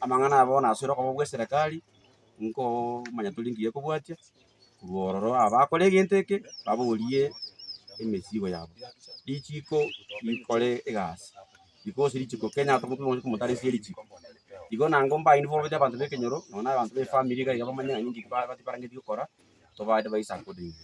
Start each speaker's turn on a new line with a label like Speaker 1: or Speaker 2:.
Speaker 1: Amang'ana aya bono asore okoba bwa eserekari, nkoomanya tori ngiya kobwatia, korwa ororo abakora egento eke, baborie emesigo yabo. Richiko rikore egasi, because richiko Kenya tomotaresie richiko. Igo nango mba involved abanto ba ekenyoro, nonya na abanto ba efamiri iga iga bamanye ng'a ninki ba- barangetie gokora, toba advise accordingly.